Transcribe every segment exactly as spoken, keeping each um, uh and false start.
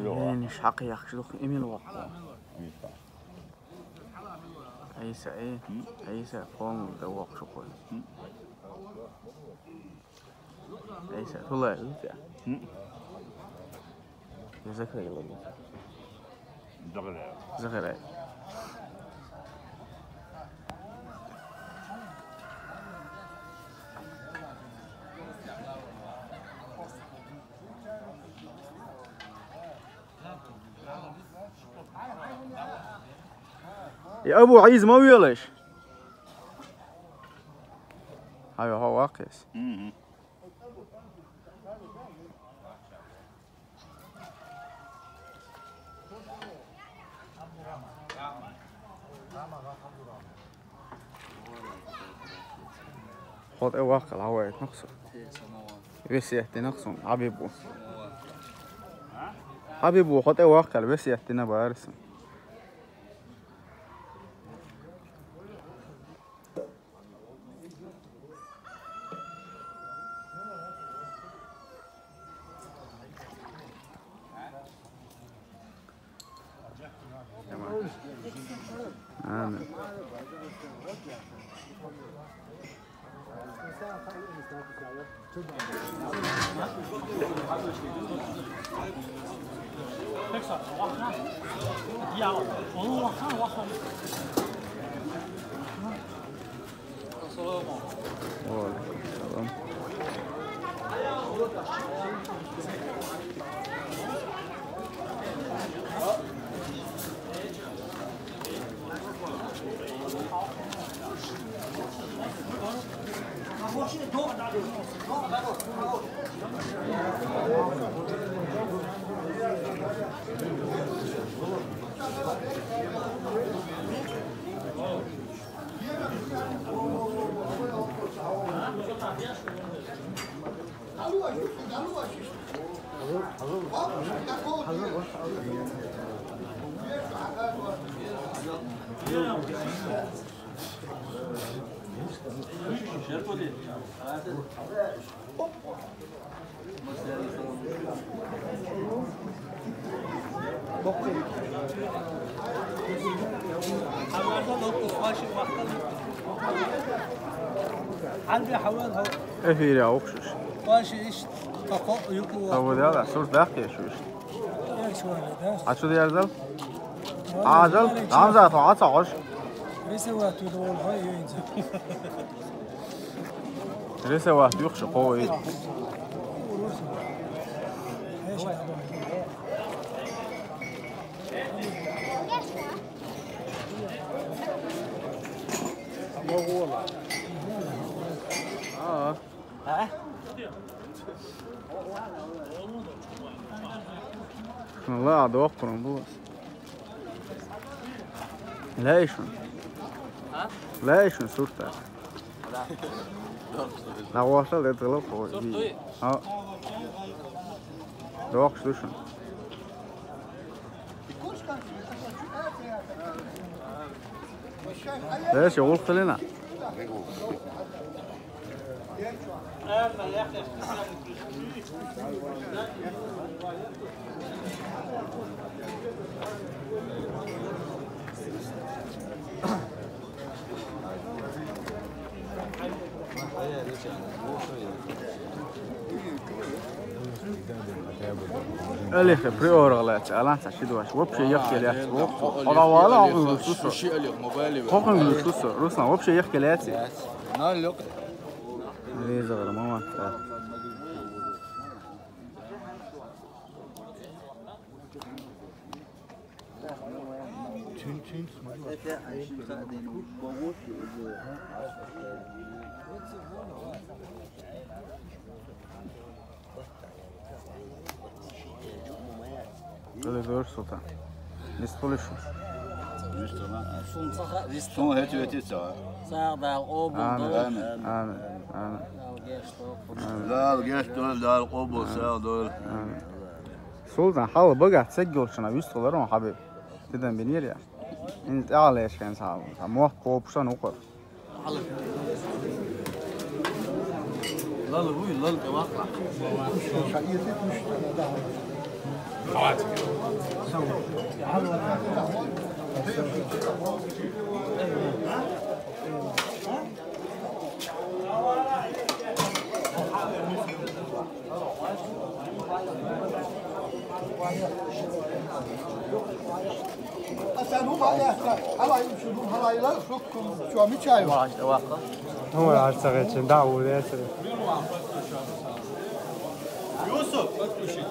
Юниш хьакхаяккхаш духу имил воккху. Миса. Айса, эй, М? Айса, полный да воккхуш ву. М? Айса, тулай, витя. М? Я закрыла. Закрыла. Закрыла. يا أبو عيز، ما ويلش. هاي هو واقف. مهم. خذ اي واقع العوايد نقصه. ويسيحتي نقصه حبيبو. حبيبو، خذ اي واقع الويسيحتي نبارسم. آمين. وعليكم السلام. Эфире окшуш. Таву дела, сурт даккхе шуш. А чу дерзал? Азал, Гамзат, хьо Ӏа ца Ӏош? Рисовать юха шу кхо вай. А. Ла, а дохпурун бу. Лейшун. А? Лейшун сурта. Да. На вошел это лопо. Суртуй. А. Дохш душун. Лейш, улхлина. Алиха, приорал лаьцна, алан ца ши дош. Вообще яхке лаьцна. Хора вала, а, Руслан. Хохин Руслан, Руслан, вообще яхке лаьцна. Лиза, мама. Дали дор сута. Вистфулиш. Вистфула. Сун ца ха-, вистфула. Сун хӀетта вети ца. Сагъ Дала къобал дойла. Амин. Амин. Амин. Дала геш дойла. Амин. Дала геш дойла, Дала къобал сагъ дойла. Амин. Султан, хьал багахь ца гулчана вистфулар он хьабиб. Тидан бинир я. Ин тӀалеш хен сал. Са мохт копшан укъар. Лала вуй, лала тӀе вакъа. Sen bu hale, halayı, şu halaylar çok çoğu bir çay var. Ama artık için daha uğraşır. Yusuf, bak bu şey.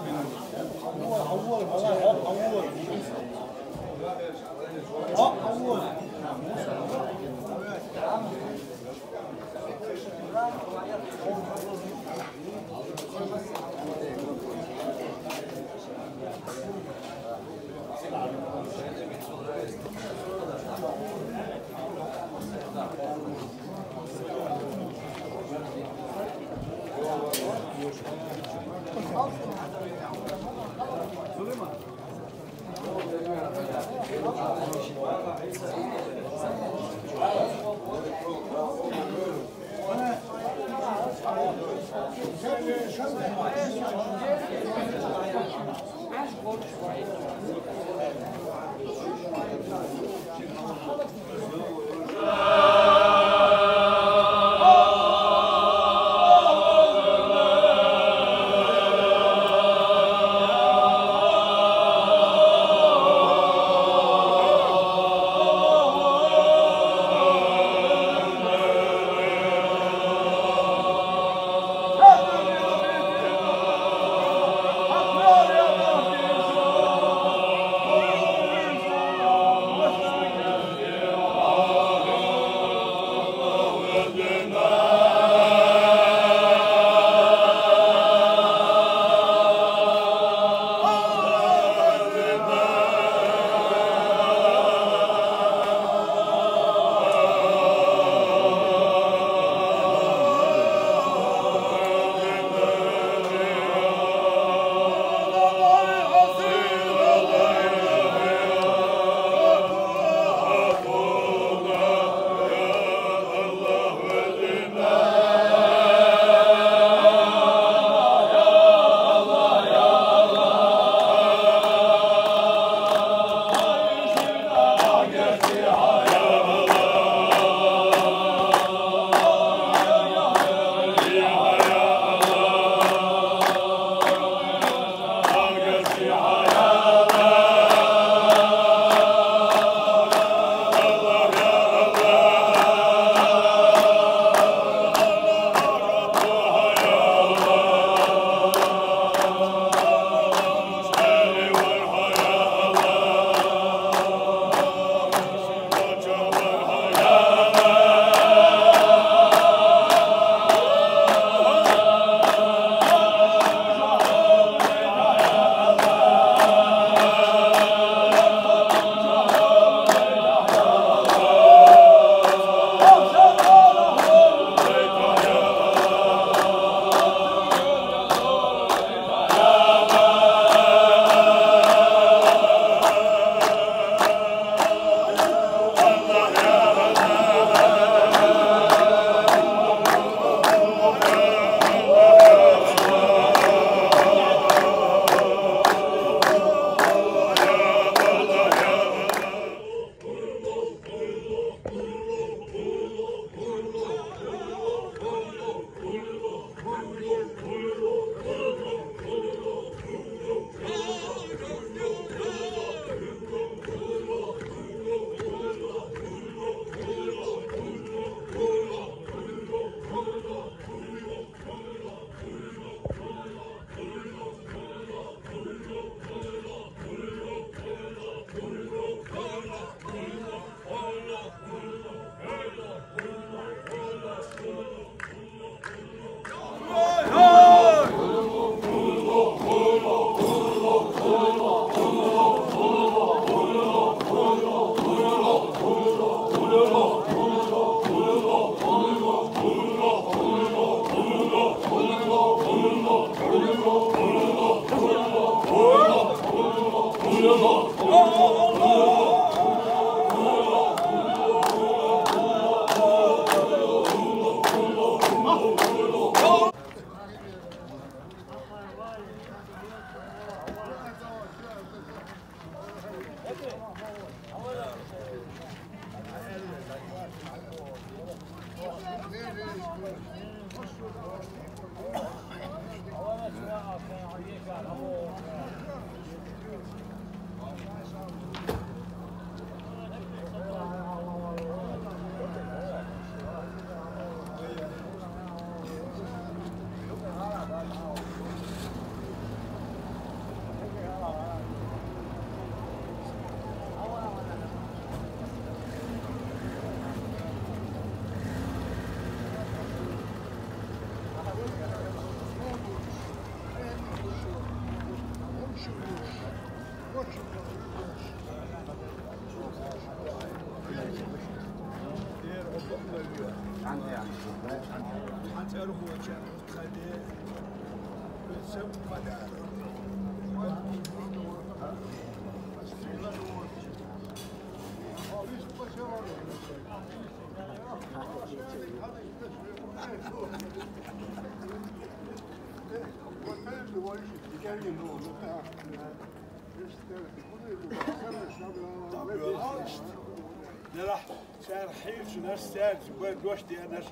Нера, цар хьийцу нас, цар зугар дош дена нас,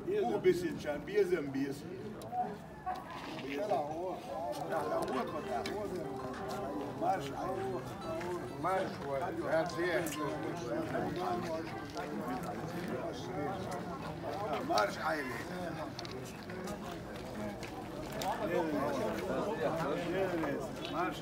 безам бисинчан, безам беза. Марш, марш, марш, айли. Марш.